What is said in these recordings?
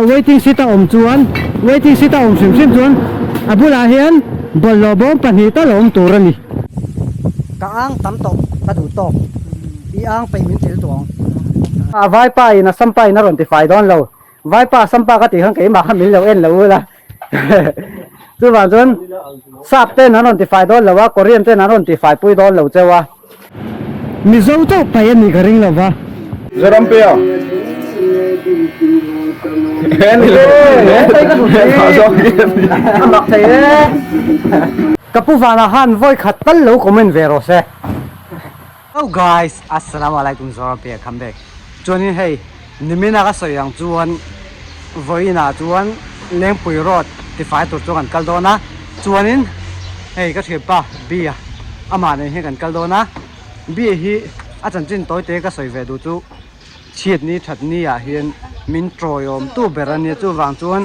waiting seat a awm chuan waiting seat a awm hrim hrim chuan a bulah hian bawlhhlawh bawm pahnih tal a awm tur a ni. Ka ang tam tawh ka duh tawk i ang peih min til tawh ang. A vaipa in a sampa in a rawn ti fai dawn lo vaipa a sampa ka tih khan keimah kha min lo en lo ula chuvang chuan sap ten an rawn ti fai dawn lo a Korean ten an rawn ti fai pui dawn lo cheu a. Mizo chauh paih a nih ka ring lo va. Zoram pe a. A mak thei e. Ka pu vanah khan vawi khat tal lo comment ve rawh se. Hello guys, Assalamu alaikum Zoram pe a come back. Chuanin hei nimina ka sawi ang chuan vawiinah chuan Lengpui road tifai tur chuan kan kal dawn a. Chuanin hei ka thianpa Bia amah nen hian kan kal dawn a. Bia hi a chanchin tawi te ka sawi ve duh chu chhiat ni that ni ah hian min tawiawm tu ber a nia. Chuvang chuan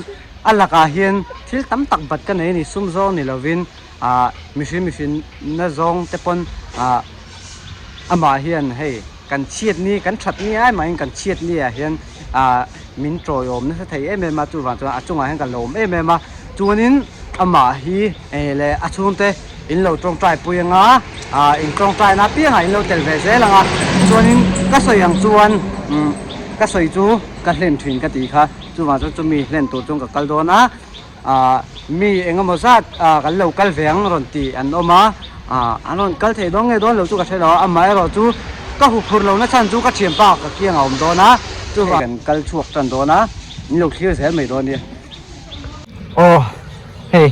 a lakah hian thil tam tak bat ka nei a ni sum zawng ni lovin. ah mihring mihring na zawng te pawn ah amah hian hei kan chhiat ni kan that ni ai mahin kan chhiat ni ah hian ah min tawiawm nasa thei em em a chuvang chuan a chungah hian ka lawm em em a chuanin amah hi eh leh a chhungte in lo tawngtai pui anga ah in tawngtai na apiangah in lo tel ve zel ang a chuanin ka sawi ang chuan umm ka sawi chu ka hlen thin ka tih kha chuvang chuan chumi hlen tur chuan ka kal dawn a. Ah mi eng emaw zat ah kan lo kal ve ang rawn tih an awm a, ah an rawn kal thei dawn nge dawn lo chu ka hre lo a, amaherawh chu ka huphurh lo na chhan chu ka thianpa ka kiang a awm dawn a, chuvang kan kal chhuak tan dawn a, min lo thlir zel mai dawn nia. Aw hei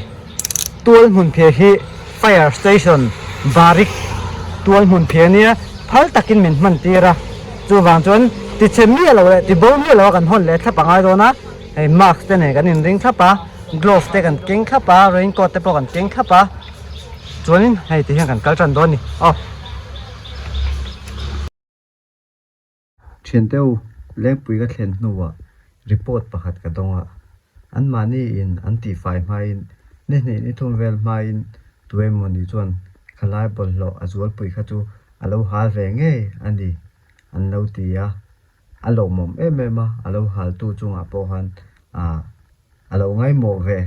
tual hmun phir hi fire station barik tual hmun phir ania phal takin min hman tir a, chuvang chuan tichhe miah lo leh tibo miah lo a kan hawn leh thlap a ngai dawn a. Hei mask te nen kan inring thlap a, glove te kan keng thlap a, rain coat te pawh kan keng thlap a, chuanin hei ti hian kan kal tan dawn a ni aw. Thiante u, Lengpui ka thlen hnuah report pakhat ka dawng a, anmahni in an tihfai hmain ni hnih ni thum vel hmain tuemawni chuan khalai bawlhhlawh a zualpui kha chu a lo hal ve ngei a ni an lo ti a. A lawmawm em em a, a lo haltu chungah pawh khan ah a lo ngaimawh ve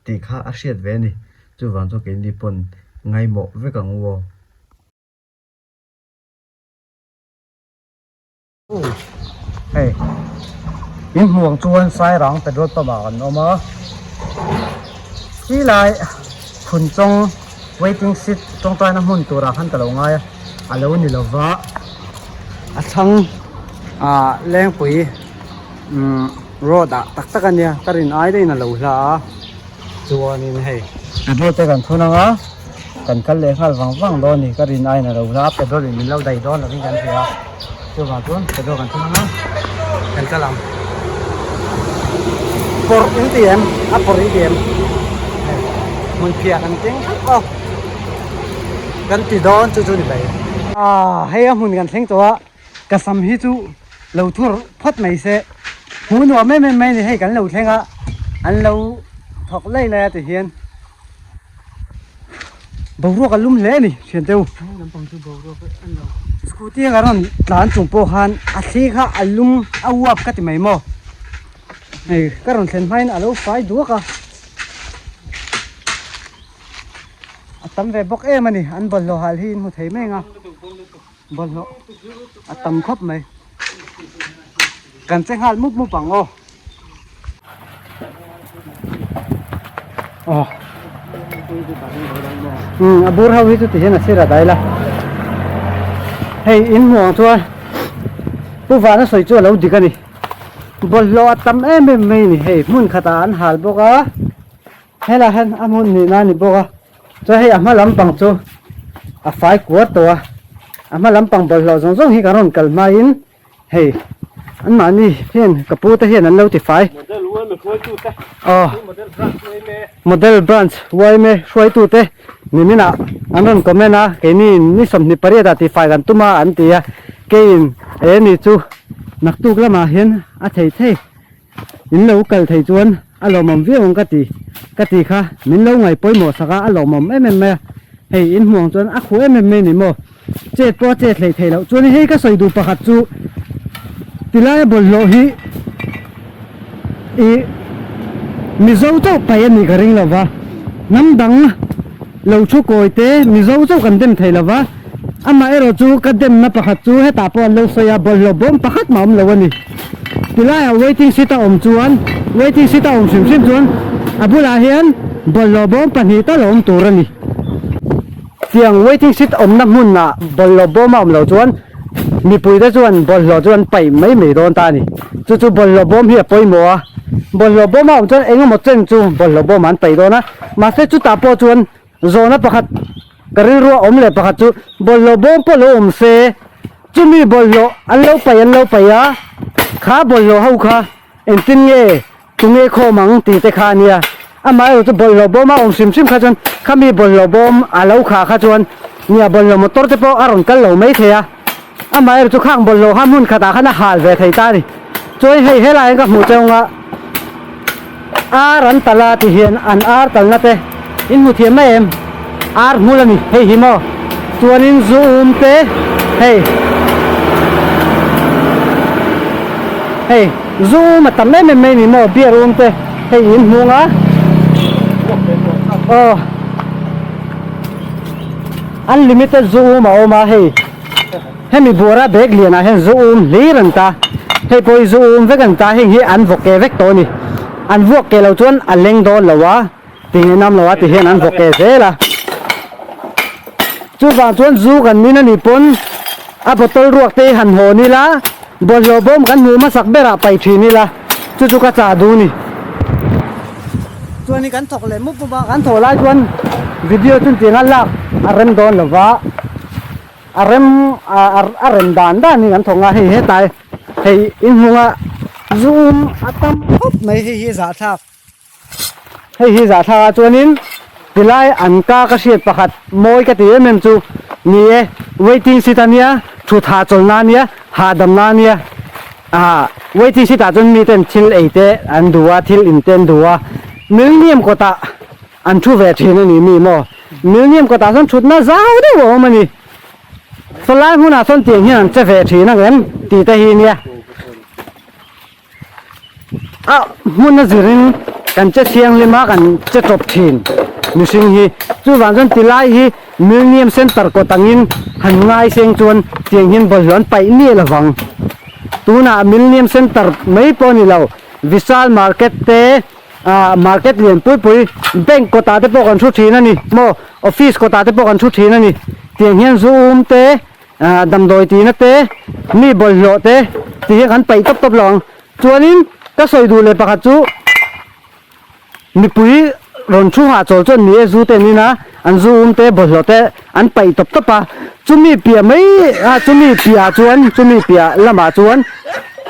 tih kha a hriat ve a ni. Chuvang chuan keini pawn ngaimawh vek ang u aw. Hei in hmuh ang chuan Sairang petrol pump ah kan awm a, ti lai Phunchawng waiting seat tawngtaina hmun turah khan ka lo ngai a, a lo ni lova. A thlang ah lengpui umm road ah tak tak a nia ka rin ai deuhin a lo hla a chuanin hei petrol te kan thun ang a kan kal leh nghal vang vang dawn a ni ka rin aiin a lo hla a petrol in min lo daih dawn lovin kan hria a chuvang chuan petrol kan thun ang a kan kal ang pawrh in ti em a pawrh in ti em hei hmun phiah kan keng thlap a. Kan ti dawn chu chu ni mai. Aaa hei a hmun kan thleng tawh a, ka sam hi chu lo thur phawt mai se, hmuh nuam em em mai a ni hei kan lo thleng a, an lo thawk lai lai a ti hian boruak a lum hle a ni thian te u. Scooty a kan rawn tlan chung pawh khan a thli kha a lum a uap ka ti mai maw, hei ka rawn thlen hmain a lo fai duak a. A tam ve bawk em a ni an bawlhhlawh hal hi in hmu thei mai ang a bawlhhlawh a tam khawp mai kan che nghal mup mup ang aw aw um a bur ho hi chu ti hian a sir a dai la hei in hmuh ang chuan pu vana sawi chu a lo dik a ni bawlhhlawh a tam em em mai a ni hei hmun khatah an hal bawk a. Helaiah hian a hmun nihna a ni bawk a, chuan hei a hma lampang chu a fai kuar tawh a, a hma lampang bawlhhlawh zawng zawng hi kan rawn kal hmain hei anmahni hian ka pu te hian an lo ti fai aw model branch yma hruaitu te nimin ah an rawn comment a keini ni 28 ah tifai kan tum a an ti a keiin e ni chu naktuk lamah hian a thei thei. In lo kal thei chuan a lawmawm viau ang ka ti ka ti kha min lo ngaih pawimawh sak a a lawmawm em em mai a hei in hmuh ang chuan a khuh em em mai a ni maw chet pawh a chet hleih theih loh chuan hei ka sawi duh pakhat chu tilai a bawlhhlawh hi. I Mizo chauh paih a nih ka ring lo va, hnam dang lo thu kawi te Mizo chauh kan dem thei lo va, amah erawh chu ka demna pakhat chu hetah pawh an lo sawi a, bawlhhlawh bawm pakhat mah awm lo a ni. Tilaiah waiting seat a awm chuan waiting seat a awm hrim hrim chuan a bulah hian bawlhhlawh bawm pahnih tal a awm tur a ni. Tiang waiting seat awmna hmunah bawlhhlawh bawm a awm loh chuan mipuite chuan bawlhhlawh chu an paih mai mai dawn ta a ni. Chu chu bawlhhlawh bawm hi a pawimawh a, bawlhhlawh bawm a awm chuan eng emaw chen chu bawlhhlawh bawmah an paih dawn a, mahse chutah pawh chuan zawhna pakhat ka rilrua awm leh pakhat chu bawlhhlawh bawm pawh lo awm se chumi bawlhhlawh an lo paih an lo paih a, kha bawlhhlawh ho kha engtin nge Tunge khawm ang tih te kha a nia. Amaherawh chu bawlhhlawh bawm a awm hrim hrim kha chuan khami bawlhhlawh bawm a lo khah kha chuan nia bawlhhlawh motor te pawh a rawn kal lo mai thei a. Amaherawh chu khang bawlhhlawh kha hmun khatah khan a hal ve thei ta a ni. Chuan hei helai hian ka hmuh cheu anga ar an talh a ti hian an ar talna te in hmu thiam mai em? Ar hmul a ni hei hi maw? Chuanin zu um te hei hei. Zu um a tam em em mai ni maw beer um te hei in hmung a aw unlimited zu um a awm a hei hemi buara bag lian ah hian zu um hlir an ta hei pawh hi zu um vek an ta heng hi an vawk ke vek tawh a ni an vuak ke lo chuan a leng dawn lo a tinge nam lo a ti hian an vawk ke zel a chuvang chuan zu kan min a nih pawn a bottle ruak te hi han hawn ila. Bawlhhlawh bawm kan hmuh hmasak berah paih thin ila, chu chu ka chah duh ni. Chuanin kan thawk leh mup mup a, kan thawh lai chuan video chu tianga lak a rem dawn lo va, a rem a rem dan dan hi kan thawk nga hei hetlai hei inhnunga zoom a tam khawp mai hei hi zahthlak. Hei hi zahthlak ah chuanin tilai an ka ka hriat pakhat mawi ka ti em em chu ni e, waiting seat a nia, thut hahchawlhna a nia, hahdamna a nia, ah waiting seat ah chuan miten thil ei te an duh a, thil in te an duh a, Millennium kawtah an thu ve thin a ni mi maw, Millennium kawtah sawn thutna zau deuh a awm a ni, sawlai hmunah sawn tiang hian an che ve thin ang em tih te hi nia. A hmun a zirin kan che thianghlim a kan che tawp thin mihring hi chuvang chuan tilai hi Millennium Centre kawt angin han ngai seng chuan tiang hian bawlhhlawh an paih miah lovang tunah Millennium Centre mai pawh a ni lo Vishal Market te ah market lian pui pui bank kawtah te pawh kan thu thin a ni maw office kawtah te pawh kan thu thin a ni tiang hian zu um te. Ah damdawi tihna te, mi bawlhhlawh te tih hi kan paih tawp tawp lo ang. Chuanin ka sawi duh leh pakhat chu mipui rawn thu hahchawl chuan ni e zu te an in a, an zu um te bawlhhlawh te an paih tawp tawp a. Chumi piah mai ah chumi piah ah chuan chumi piah lamah chuan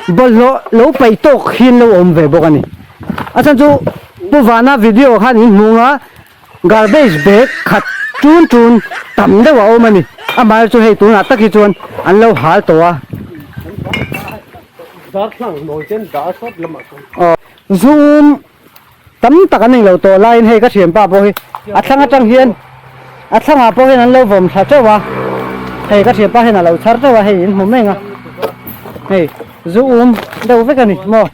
bawlhhlawh lo paih tawk hi an lo awm ve bawk a ni. A chhan chu Pu Vana video khan in hmu ang a. Garbage bag khat tun tun tam deuh a awm a ni. Amaherawh chu hei tunah tak hi chuan an lo hal tawh a. Aw zoom tam tak an englo tawh laiin hei ka thianpa pawh hi a thlang atang hian a thlangah pawh hian an lo vawm thla teuh a. Hei ka thianpa hian a lo chhar teuh a hei in hmu meng a. Hei zoom deuh vek a ni maw.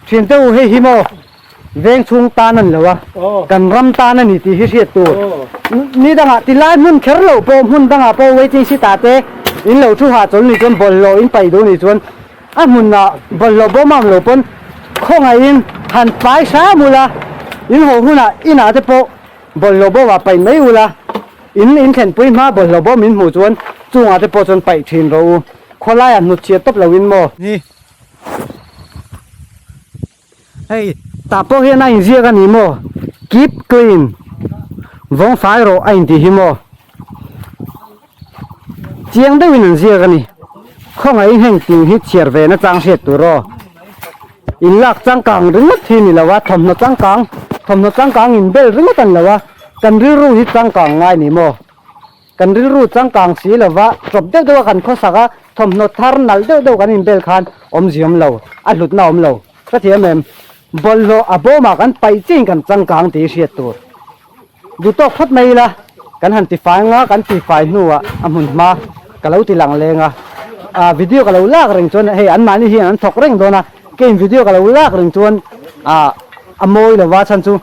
Thiante u hei hi maw veng chhung tan a ni lo a, kan ram tan a ni tih hi hriat tur. Ni dangah tilai hmun kher loh pawh hmun dangah pawh waiting seat ah te in lo thu hahchawl ni chuan bawlhhlawh in paih duh ni chuan a hmunah bawlhhlawh bawm a awm lo pawn khawngaihin han pai hram ula in haw hunah inah te pawh bawlhhlawh bawmah paih mai ula in in thlenpui hma bawlhhlawh bawm in hmuh chuan chungah te pawh chuan paih thin rawh u. Khawlaiah hnut chhiat tawp loin maw? Ni. Hei, tah pawh hian a inziak a ni maw? Keep clean. Vawng fai rawh a intih hi maw? Chiang deuhin an ziak a ni. Khawngaihin heng ting hi chhiar ve na chang hriat tur aw. In lak changkang ringawt hi ni lo a, thawmhnaw changkang, thawmhnaw changkang inbel ringawt a ni lo a, kan rilru hi changkang ngai ni maw? Kan rilru changkang si lova tawp deuh deuh a kan khawsak a, thawmhnaw thar nalh deuh deuh kan inbel khan awmzia awm lo, a hlutna awm lo. Ka thiam em? Bawlhhlawh a bawmah kan paih chiin kan changkang tih hriat tur. Duhtawk phawt mai ila, kan han tifai anga kan tifai hnuah a hmun hma ka lo ti lang leng a. ah video ka lo lak reng chuan hei anmahni hian an thawk reng dawn a keiin video ka lo lak reng chuan ah a mawi lo va chhan chu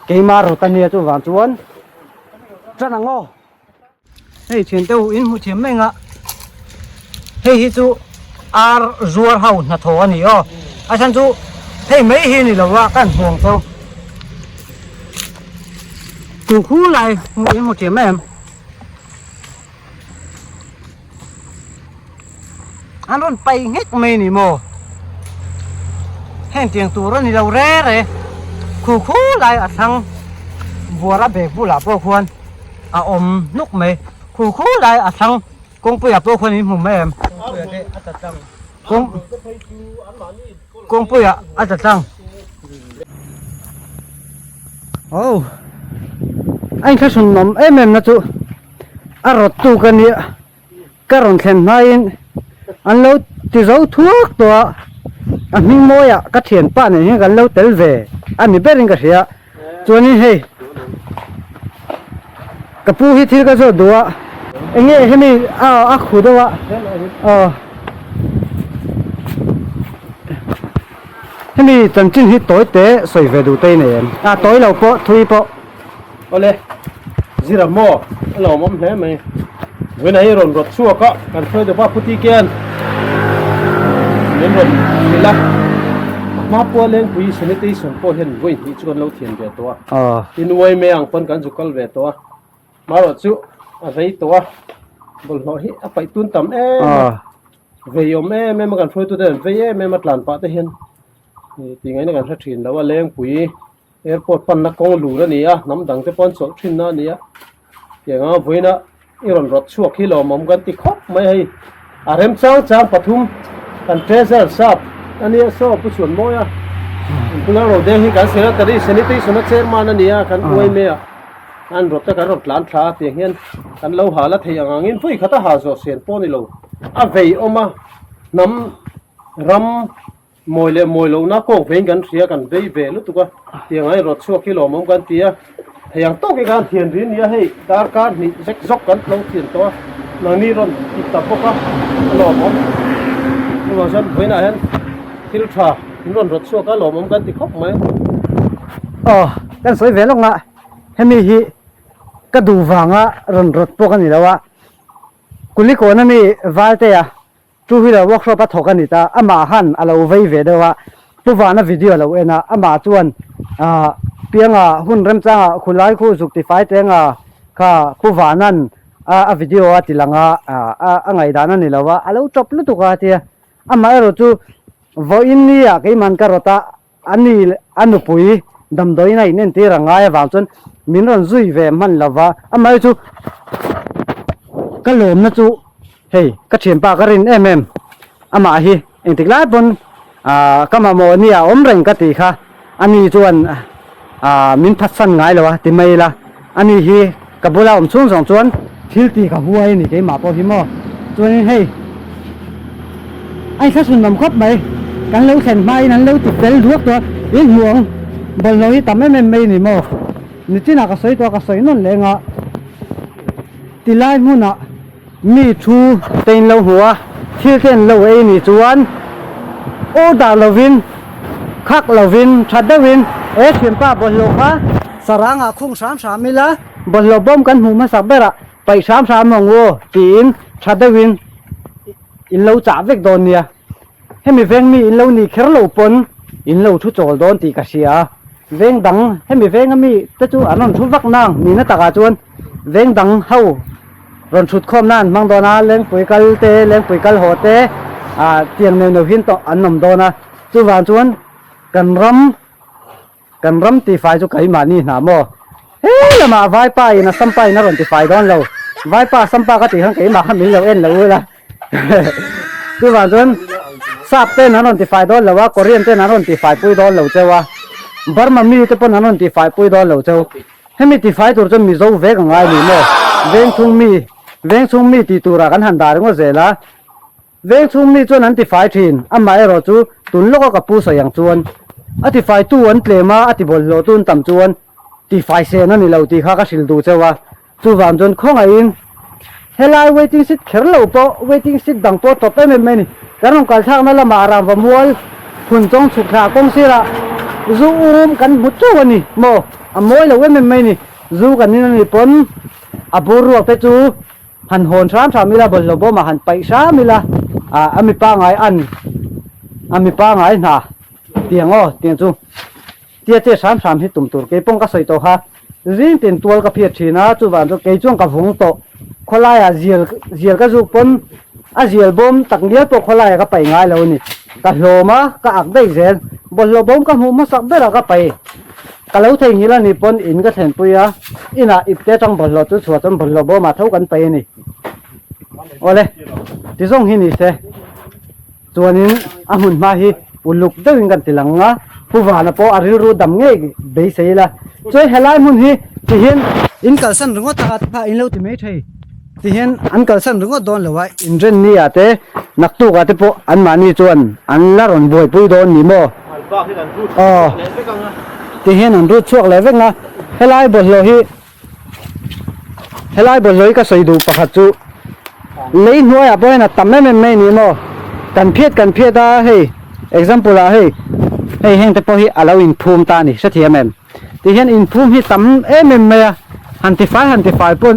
keimah rawt a nia chuvang chuan tan ang aw. Hei thian te u in hmuh thiam mai nga hei hi chu ar zuar ho hnathawh a ni aw a chhan chu hei mai hi ni lo a kan hmuh ang cheu tu khu lai hmuh in hmu thiam em. An rawn pai nghek mai a ni maw? Heng tiang tur a ni lo re re. Khu khu lai a thlang buara bag bulah pawh khuan a awm hnuk mai. Khu khu lai a thlang kawngpuiah pawh khuan in hmu mai em? Kawng kawngpuiah a tla tlang. Oh a inthlahrun awm em em na chu a rawt tu ka nia. Ka rawn thlen hmaiin an lo ti zo thuak tawh a, a hming mawiah ka thianpa nen hian kan lo tel ve a ni berin ka hria. Chuanin hei ka pu hi thil ka zawt duh a, eng nge hemi a a khu deuh a, aw hemi chanchin hi tawi te sawi ve duh te i nei em? A tawi lo pawh thui pawh. Awle, Zira maw a lawmawm hle mai. Vawiinah hi rawn rawt chhuak a, kan hruai deuh va Phuti Kian min rawn hrilh a. A hma pawha Lengpui sanitation pawh hian vawi hnih chu kan lo thian ve tawh a. Tin uaime ang pawn kan zu kal ve tawh a. Marawh chu a rei tawh a, bawlhhlawh hi a paih tun tam em a. Vei awm em em a kan hruaitute an vei em em a tlan pah te hian tih ngaihna kan hre thin lo a Lengpui. Airport panna kawng lun a ni a, hnam dang te pawh an chawlh thinna a ni a, tiang anga vawiina i rawn rawt chhuak hi lawmawm kan ti khawp mai hei, a remchang chang pathum kan treasure sap a nia saw Pu Chhuanmawi a, Inpular Road hi kan Secretary Sanitation a Chairman a ni a, kan uaime a an rawt a kan rawn tlan thla a tiang hian kan lo hal a thei ang angin vawi khat a ha zawh sen pawh a ni lo, a vei awm a hnam ram. Mawi leh mawi lohna kawng vein kan hria kan vei ve lutuk a, tiang ah hian rawt chhuak hi lawmawm kan ti a, thei ang tawk hi khan thian ri nia hei darkar hnih zek zawk kan lo thian tawh a, nangni rawn ti ta bawk a, a lawmawm. Chuvang chuan vawiinah hian thil tha in rawn rawt chhuak a lawmawm kan ti khawp mai. Aw kan sawi ve lawk a, hemi hi ka duh vanga rawn rawt pawh ka ni lo a, Kulikawn ami Valtea Two wheeler workshop a thawk a ni ta, amah han a lo vei ve deuh a, Pu Vana video a lo en a, amah chuan ah pianga hun remchanga khulai khu zuk tifai tenga kha Pu Vanan a a video a ti lang a, ah a ngaihdan a ni lo a, a lo chawp lutuk a tia, amah erawh chu vawiin ni ah keimahn ka rawt a, A ni a nupui damdawiin a inentir a ngai avang chuan min rawn zui ve hman lo va, amaherawhchu chu ka lawmna chu hei ka thianpa ka rin em em amah hi engtik lai pawn ah ka mamawh nia awm reng ka tih kha ani chuan ah min phatsan ngai lo a ti mai ila ani hi ka bula awm chhung zawng chuan thil tih ka huai a ni keimah pawh hi maw chuanin hei A inthlahrun awm khawp mai. Kan lo thlen hmain an lo ti fel duak tawh a, in hmuh ang bawlhhlawh hi tam em em mai a ni maw? Nichinah ka sawi tawh a, ka sawi nawn leh anga tilai hmunah mi thu te in lo hmu a, thil te an lo ei nih chuan order lovin khak lovin tha deuhin he thianpa bawlhhlawh kha sarangah khung hram hram ila bawlhhlawh bawm kan hmuh hmasak berah Paih hram hram ang u tiin tha deuhin in lo chah vek dawn nia. Hemi veng mi in lo ni kher lo pawn in lo thu chawl dawn tih ka hria a. Veng dang hemi venga mi te chu an rawn thu vak nang nihna takah chuan veng dang ho rawn thut khawm nan an hmang dawn a, lengpui kal te lengpui kal haw te ah tiang neuh neuh hian tawh an awm dawn a. Chuvang chuan kan ram Kan ram tifai chu keimahni hna maw? He lamah Vaipa in Assam pa in a rawn tifai dawn lo. Vaipa Assam pa ka tih khan keimah kha min lo en lo ula. Chuvang chuan Sap ten an rawn tifai dawn lo a, Korean ten an rawn tifai pui dawn lo cheu a, Burma mi te pawn an rawn tifai pui dawn lo cheu. Hemi tifai tur chuan Mizo vek a ngai ni maw? Vengchhung mi, vengchhung mi tih turah kan han dah ringawt zel a. Veng chhung mi chuan an tifai thin, amaherawh chu tun lawka ka pu sawi ang chuan a tifaitu an tlem a, a tibawlhhlawhtu an tam chuan tifai sen a ni lo tih kha ka hrilh duh cheu a, chuvang chuan khawngaihin Helai waiting seat kher lo pawh waiting seat dang pawh tawp em em mai a ni. Kan rawn kal thlakna lamah rangva mual phun chawng chhuk thla kawng sirah zu um kan hmu teuh a ni maw? A mawi lo em em mai a ni. Zu kan in a ni pawn a bur ruak te chu han hawn hram hram ila bawlhhlawh bawmah han paih hram ila ah a mipa ngai an a mipa ngai hna tiang aw tiang chu tia che hram hram hi tum tur keipawng ka sawi tawh kha zing tin tual ka phiat thin a chuvang chu kei chuan ka vung tawh khawlaiah zial zial ka zuk pawn a zial bawm tak ngial pawh khawlaiah ka paih ngai lo a ni ka hlawm a ka ak daih zel bawlhhlawh bawm ka hmuh hmasak berah ka paih. Ka lo theihnghilh a ni pawn in ka thlenpui a, inah ipte atang bawlhhlawh chu chhuah chuan bawlhhlawh bawmah tho kan paih a ni. Awle, ti zawng hi ni se. Chuanin a hmun hma hi uluk deuhin kan ti lang a, Pu Vana pawh a rilru dam ngei beisei ila. Chuan helai hmun hi tihian in kalsan ringawt a kha in lo ti mai thei. Tihian an kalsan ringawt dawn lo a, inrenni ah te naktuk ah te pawh anmahni chuan an la rawn buaipui dawn ni maw? Aw, tihian an rut chhuak leh vek a, helai bawlhhlawh hi helai bawlhhlawh hi ka sawi duh pakhat chu lei hnuaiah pawh hian a tam em em mai ni maw? Kan phiat kan phiat a hei example ah hei hei heng te pawh hi a lo inphum ta a ni hrethiam em? Ti hian inphum hi tam em em mai a, han ti fai han ti fai pawh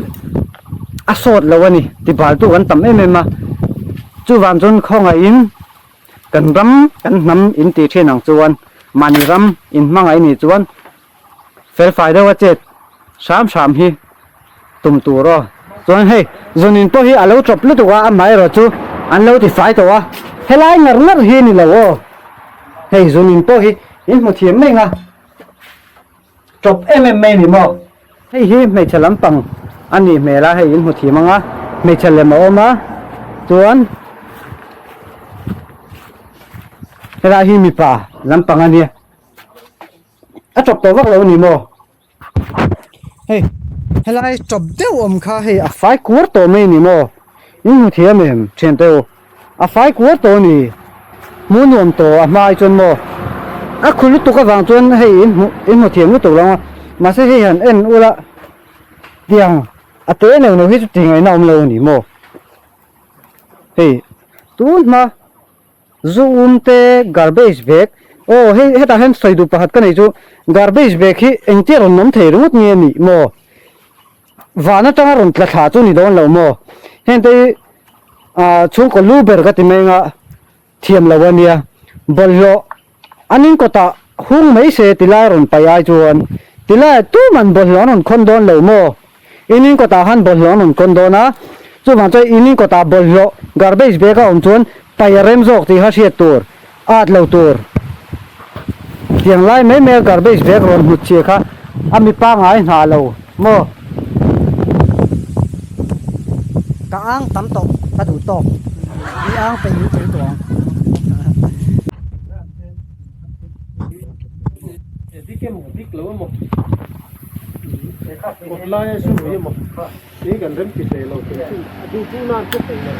a sawt lo a ni, ti baltu kan tam em em a, chuvang chuan khawngaihin kan ram kan hnam in tih thin ang chuan mahni ram in hmangaih nih chuan fel fai deuh a chet hram hram hi tum tur aw. Chuan hei zunin pawh hi a lo chawp lutuk a, amaherawh chu an lo ti fai tawh a, helai ngar ngar hi a ni lo aw, hei zunin pawh hi in hmu thiam mai ang a. Chawp em em mai a ni maw? Hei hi hmeichhe lampang a nih hmel a, hei in hmu thiam ang a, hmeichhe lem a awm a, chuan helai hi mipa lampang a nia, a chawp tawh vak lo a ni maw? Hei helai chawp deuh awm kha hei a fai kuar tawh mai a ni maw? In hmu thiam em thiante u? A fai kuar tawh a ni. Hmuh nuam tawh a hma ai chuan maw? A khu lutuk avang chuan hei in hmu in hmu thiam lutuk lo ang a, mahse hei han en ula tiang a te neuh neuh hi chu tih ngaihna awm lo a ni maw? Hei tun hma zu um te garbage bag aw hei hetah hian sawi duh pakhat ka nei chu garbage bag hi engtia rawn awm thei ringawt nge a nih maw? Van atanga rawn tla thla chu ni dawn lo maw? Heng te hi ah chhungkaw lu ber ka ti mai anga thiam lo a nia. Bawlhhlawh an in kawtah hung mai se ti lai rawn paih ai chuan ti lai tuman bawlhhlawh an rawn khawn dawn lo maw? In in kawtah khan bawlhhlawh an rawn khawn dawn a, chuvang chuan in in kawtah bawlhhlawh garbage bag a awm chuan paih a rem zawk tih kha hriat tur, at lo tur. Tiang lai mai mai a garbage bag rawn hnut chhiah kha a mi pangai hna lo maw? Ka ang tam tawh ka duh tawk i ang peih in chei tawh ang. Dik emaw dik lo emaw kawt laia zu ui emaw tih kan rem ti thei lo thei chu a duh duh nan pawh thei lo.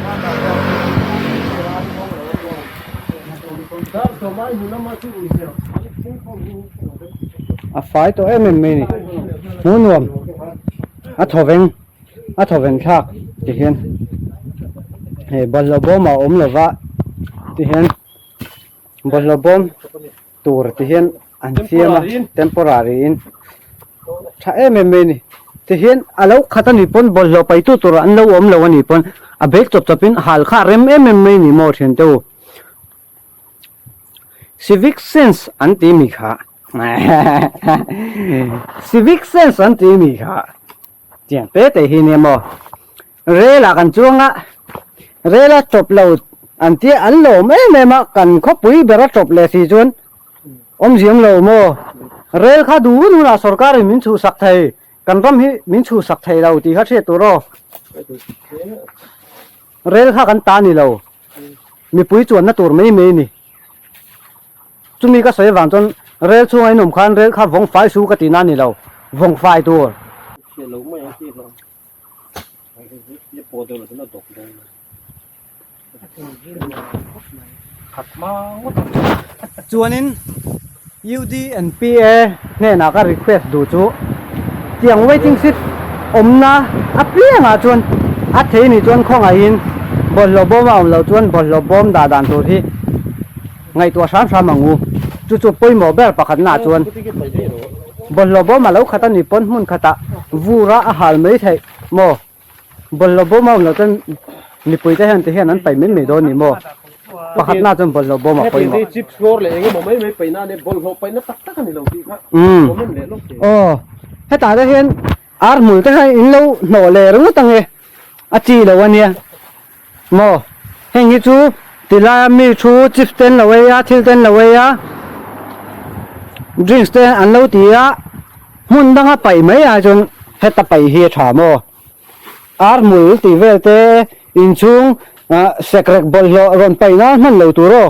A fai tawh em em mai a ni hmuh nuam a thaw veng a thaw ven thlak ti hian hei bawlhhlawh bawm a awm lova ti hian bawlhhlawh bawm tur ti hian an siam a temporary in tha em em mai a ni ti hian a lo khat a nih pawn bawlhhlawh paitu tur an lo awm lo a nih pawn a bag chawp chawp in hal kha a rem em em mai a ni maw thiante u civic sense an ti mi kha civic sense an ti mi kha tiang te te hi nia maw rel ah kan chuang a rel a chawp lo an tia an lawm em em a kan khawpui ber a chawp leh si chuan awmziam lo maw rel kha duh hun hunah sorkar in min chhuhsak thei kan ram hi min chhuhsak thei lo tih kha hriat tur aw rel kha kan ta ni lo mipui chuanna tur mai mai a ni chumi ka sawi avang chuan rel chhunga in awm khan rel kha vawng fai su ka tihna a ni lo vawng fai tur. Chuanin UDNPA hnenah ka request duh chu tiang waiting seat awmna apiangah chuan A thei nih chuan khawngaihin bawlhhlawh bawm a awm loh chuan bawlhhlawh bawm dah dan tur hi ngaihtuah hram hram ang u. Chu chu pawimawh ber pakhatnaah chuan bawlhhlawh bawm a lo khat a nih pawn hmun khatah vur a a hal mai theih maw? Bawlhhlawh bawm a awm loh chuan mipui te hian ti hian an paih mai mai dawn ni maw? Pakhatna chuan bawlhhlawh bawm a pawimawh. Heti chips lawr leh engemaw mai mai paihna ania bawlhhlawh paihna tak tak a ni lo tih kha comment leh lawk thei. Aw hetah te hian ar hmul te kha in lo hnawh leh ringawt ang e a chi lo ania maw heng hi chu tilaia mi thu chips te an lo ei a thil te an lo ei a drinks te an lo ti a hmun danga paih mai ai chuan heta paih hi a tha maw. Ar hmul tih vel te inchhung sekrek bawlhhlawh rawn paih nan hman lo tur aw.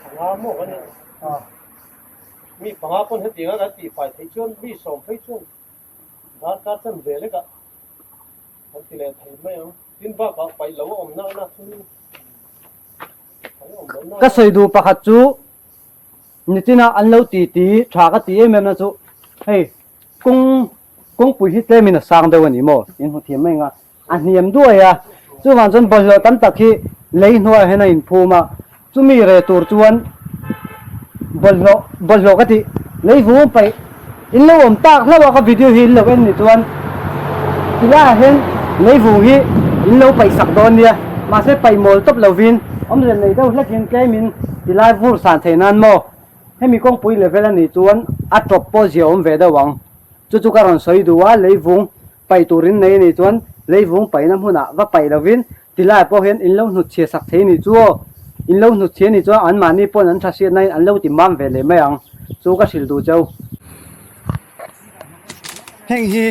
Panga maw kan nih? Mi panga pawn hetiang a kan tihfai theih chuan mi sawm phei chuan darkar chan ve lek ah kan ti leh thei mai ang. Tin bakah paih lo a awm na na chu paih a awm lo na. Ka sawi duh pakhat chu nichina an lo ti ti tha ka ti em em na chu hei kawng kawngpui hi tlemin a sang deuh a ni maw in hmu thiam mai ang a a hniam duai a chuvang chuan bawlhhlawh tam tak hi lei hnuaiah hian a inphum a chumi reh tur chuan bawlhhlawh bawlhhlawh ka tih lei vung paih in lo awm tak hlauh a ka video hi in lo en ni chuan tilaiah hian lei vung hi in lo paih sak dawn nia mahse paih mawl tawp lovin awmze nei deuh hlekin tlemin tilai vur san theih nan maw. Hemi kawngpui level a nih chuan a tawp pawh zia awm ve deuh ang. Chu chu ka rawn sawi duh a, leivung paih turin nei a nih chuan leivung paihna hmunah va paih lovin tilai pawh hian in lo hnutchhiah sak thei a nih chu aw. In lo hnutchhiah a nih chuan anmahni pawn an tha hriatna in an lo ti mam ve leh mai ang. Chu ka hrilh duh cheu. Heng hi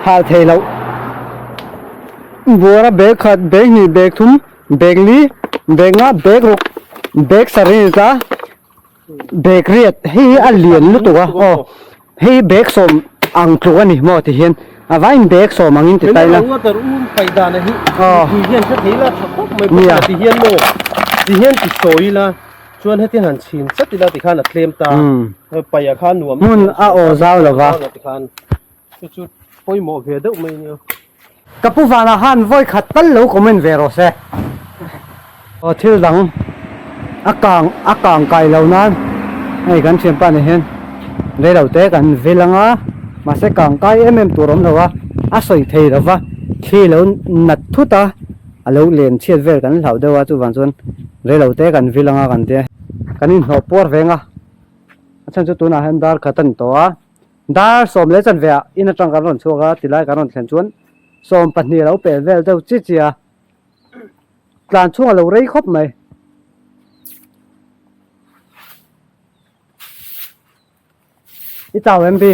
hal thei loh buara bag khat, bag hnih, bag thum, bag li, bag nga, bag ruk, bag sarih ta bag riat hei hi a lian lutuk a aw hei hi bag sawm ang tluk a ni maw ti hian a vaiin bag sawm angin ti ta ila nia Chuan heti han chhin chat ila tikhan a tlem ta paih ah khan nuam hmun a aw zau lo va tikhan chu chu pawimawh ve deuh mai nia. Ka pu vanah khan vawi khat tal lo comment ve rawh se. Aw thil dang a kang a kang kai lo nan hei kan thianpa nen hian reilo te kan vil anga mahse kang kai em em tur awm lo a a sawi thei lo va thli lo nat thut a. A lo len chhiat vel kan hlauh deuh a chuvang chuan reilo te kan vil anga kan tia kan inhlawh puar veng a a chhan chu tunah hian dar khat a ni tawh a dar 10 leh chanve ah in atang kan rawn chhuak a tilai kan rawn thlen chuan 12 a lo pel vel deuh chi chi a tlan chhung a lo rei khawp mai. I chau em bi?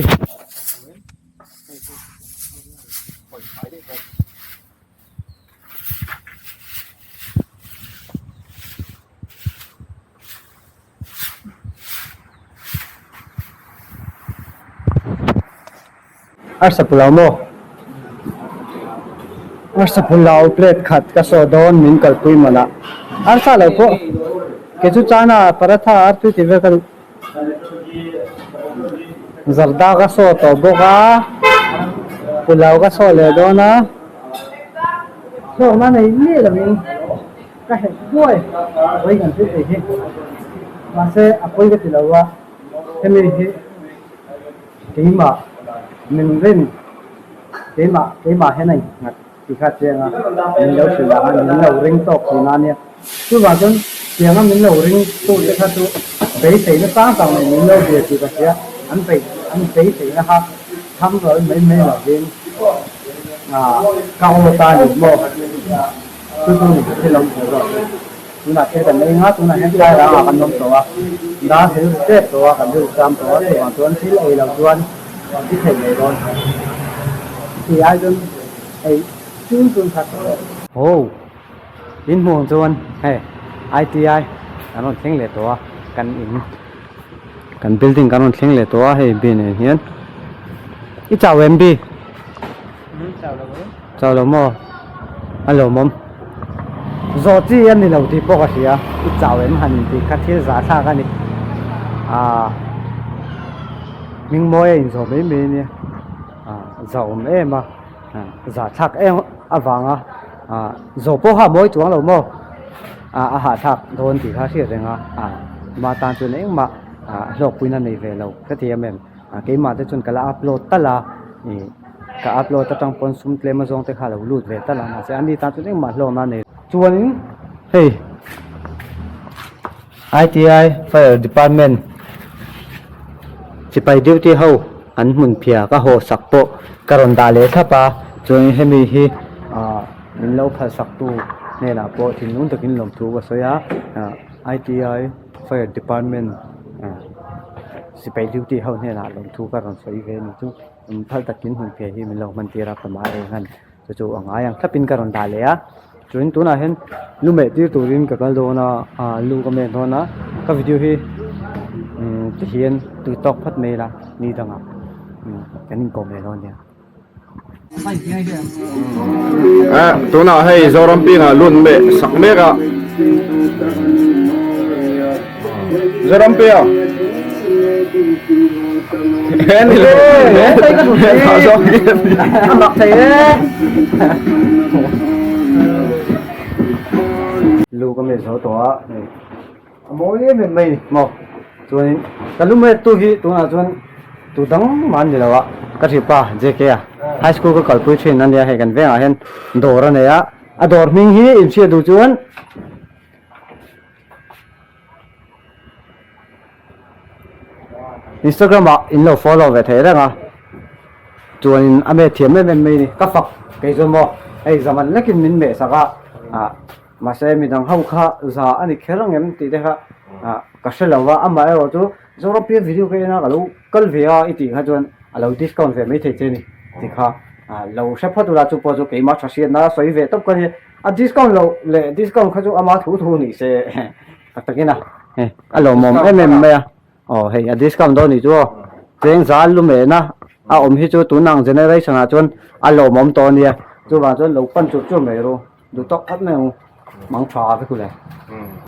Arsa pulao maw? Arsa pulao plate khat ka saw dawn min kalpui mawlh a. Arsa lo pawh kei chu chana paratha artui tih vel ka duh. Zarda ka saw tawh bawk a, pulao ka saw leh dawn a. Hlawkna nei miah lovin ka herh duai vawi kan thil ei hi. Mahse a pawi ka ti lo a, hemi hi. Keimah min rin, keimah keimah hian a innghat tih kha a chiang a, min lo hrilh ang a, min lo ring tawk thin a nia. Chuvang chuan tianga min lo ring tu te kha chu beiseina sang sang nei min lo bia tih ka hria, an bei an beiseina kha tham ral mai mai lovin ah ka aw ta a ni maw? Chu chu ni thil awm thei zawk chu. Tunah thil kan ei nga, tunah hian tlai rangah kan awm tawh a, dar thil ri tep tawh a, kan rilru cham tawh a, chuvang chuan thil ei loh chuan i thei leh dawn ti ai chuan ei chun chun khat tawh. Aw, in hmuh ang chuan hei ITI kan rawn thleng leh tawh a, kan in. Kan building kan rawn thleng leh tawh a hei B nen hian i chau em B? Chau lo maw? A lawmawm. Zawh chi a ni lo tih pawh ka hria i chau em han tih kha thil zah thlak a ni. Aaa hming mawi a inzawh mai mai a nia aaa zahawm em a zah thlak em avanga aaa zawh pawh kha a mawi chuang lo maw? Ah a hahthlak dawn tih kha a hriat reng a, ah mah tan chuan engmah ah hlawkpuina nei ve lo ka ti em em, ah keimah te chuan ka la upload talh a, ih ka upload atang pawn sum tlem azawng te kha a lo lut ve talh a mahse ani tan chuan engmah hlawkna a nei lo. Chuanin hei ITI Fire Department sipai duty ho an hmun phiah ka haw sak pawh ka rawn dah leh thlap a, chuanin hemi hi ah. Min lo phalsaktu hnenah pawh thinlung takin lawmthu ka sawi a, ITI Fire Department sipai duty ho hnenah lawmthu ka rawn sawi ve a ni chu phal takin hmun phiah hi min lo hman tir a ka mah reng a ni chu chu a ngai ang thlapin ka rawn dah leh a chuan tunah hian lu meh tir turin ka kal dawn a ah lu ka meh dawn a ka video hi tihian tui tawk phawt mai ila ni dangah kan inkawm leh dawn nia. Eh, tunah hei Zoram Pingah lut meh sak mek a. Zoram Pia. He ni lo. He tha zawk hi. A mak thei e. Lu ka meh zo tawh a. A mawi em em mai ni maw chuanin ka lu met tu hi tunah chuan tu dang mah an ni lo a ka thipa JK a high school ka kalpui thin a nia hei kan vengah hian dawr a nei a a dawr hming hi inhriat duh chuan Instagram ah in lo follow ve thei reng a chuanin a met thiam em em mai ni ka fak kei chuan maw hei zaman lekin min meh sak a ah. Mahse midang ho kha za a ni kher ang em tih te kha ka hre lo va, amah erawh chu Zorampian video ka en a ka lo kal ve a i tih kha chuan a lo discount ve maithei che ni tih kha lo hre phawt ula chu pawh chu keimah tha hriatna sawi ve tawp ka ni a discount loh leh discount kha chu ama thu thu ni se tak takin a hei a lawmawm em em mai a. Aw hei a discount dawn nih chu aw cheng za lu mehna a awm hi chu tun ang generation ah chuan a lawmawm tawh a nia chuvang chuan lo pan chur chur mai ru duh tawk phawt mai ang u mang tha vek u le.